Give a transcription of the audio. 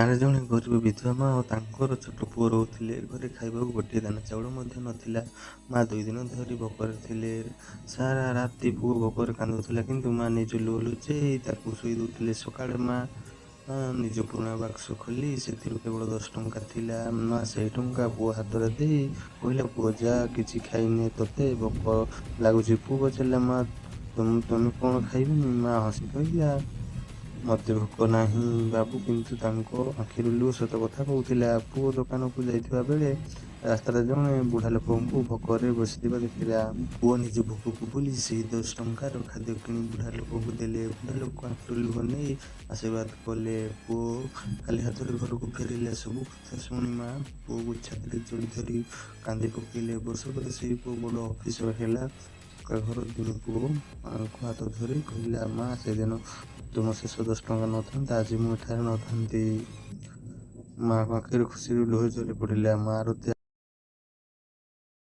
ଗାଁରେ ଜଣେ ଗରିବ ବିଧବା ମା ଓ ତାଙ୍କର ଛୋଟ ପୁଅ ରହୁଥିଲେ। ଘରେ ଖାଇବାକୁ ଗୋଟିଏ ଦାନା ଚାଉଳ ମଧ୍ୟ ନଥିଲା। ମା 2 ଦିନ ଧରି ଭୋକରେ ଥିଲେ। ସାରା ରାତି ପୁଅ ଭୋକରେ କାନ୍ଦୁଥିଲା, କିନ୍ତୁ ମା ନିଜ ଲୁହ ଲୁଚେଇ ତାକୁ ଶୋଇ ଦେଉଥିଲେ। ସକାଳେ ମା ନିଜ ପୁରୁଣା ବାକ୍ସ ଖୋଲି ସେଥିରୁ କେବଳ 10 ଟଙ୍କା ଥିଲା। ମା ସେହି ଟଙ୍କା ପୁଅ ହାତରେ ଦେଇ କହିଲା, "ପୁଅ, ଯା, କିଛି ଖାଇନେ, ତୋତେ ଭୋକ ଲାଗୁଛି।" ପୁଅ ପଚାରିଲା, "ମା, ତୁମେ କଣ ଖାଇବନି?" ମା ହସି କହିଲା, "ମୋତେ ଭୋକ ନାହିଁ ବାବୁ।" କିନ୍ତୁ ତାଙ୍କ ଆଖିରୁ ଲୁହ ସତ କଥା କହୁଥିଲା। ପୁଅ ଦୋକାନକୁ ଯାଇଥିବା ବେଳେ ରାସ୍ତାରେ ଜଣେ ବୁଢ଼ା ଲୋକଙ୍କୁ ଭୋକରେ ବସିଥିବା ଦେଖିଲା। ପୁଅ ନିଜ ଭୋକକୁ ଭୁଲି ସେହି 10 ଟଙ୍କାର ଖାଦ୍ୟ କିଣି ବୁଢ଼ା ଲୋକଙ୍କୁ ଦେଲେ। ବୁଢ଼ା ଲୋକ ଆଖିରୁ ଲୁହ ନେଇ ଆଶୀର୍ବାଦ କଲେ। ପୁଅ ଖାଲି ହାତରେ ଘରକୁ ଫେରିଲା। ସବୁ କଥା ଶୁଣି ମା ପୁଅକୁ ଛାତିରେ ଯୋଡ଼ି ଧରି କାନ୍ଦି ପକେଇଲେ। ବର୍ଷ ପରେ ସେହି ପୁଅ ବଡ଼ ଅଫିସର ହେଲା। ଘର ଦିନେ ପୁଅ ମାଙ୍କୁ ହାତ ଧରି କହିଲା, "ମା, ସେଦିନ ତୁମ ଶେଷ 10 ଟଙ୍କା ନଥାନ୍ତା, ଆଜି ମୁଁ ଏଠାରେ ନଥାନ୍ତି।" ମାଙ୍କ ଆଖିରୁ ଖୁସିରୁ ଲୁହ ଝରି ପଡ଼ିଲା। ମାର ତ୍ୟାଗ